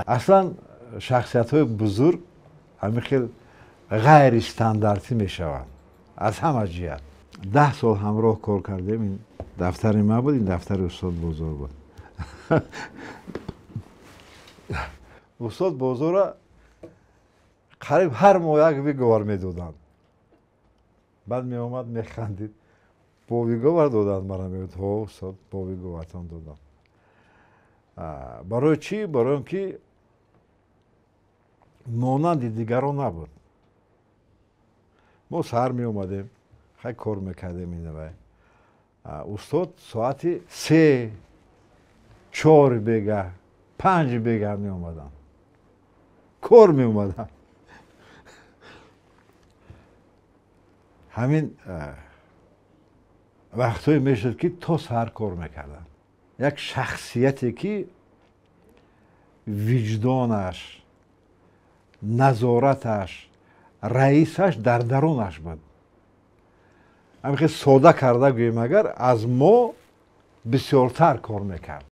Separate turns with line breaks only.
Аслан шахсиятҳои бузург ҳамин хел ғайристандартӣ мешаванд аз ҳама ҷиҳат. 10 сол ҳамроҳ кор кардем. Ин дафтари ман буд, ин дафтари устод Бозор буд. Устод Бозора қариб ҳар моҳ як выговор медоданд. Баъд меомад, механдид: «Бо выговор доданд мара?» Мегуфт: «Ҳо, устод, бо выговор тон додам». Барои чӣ? Барои он ки монанди дигарон набуд. Мо саҳар меомадем, хай, кор мекардем, инавай. Устод соати 3, 4 бегаҳ, 5 бегаҳ меомаданд, кор меомаданд. Ҳамин вақтҳое мешуд, ки то саҳар кор мекарданд. Як шахсияте, ки виҷдонаш, назораташ, раисаш дар дарунаш буд. Ҳамин хел сода карда гӯем, агар аз мо бисёртар кор мекард.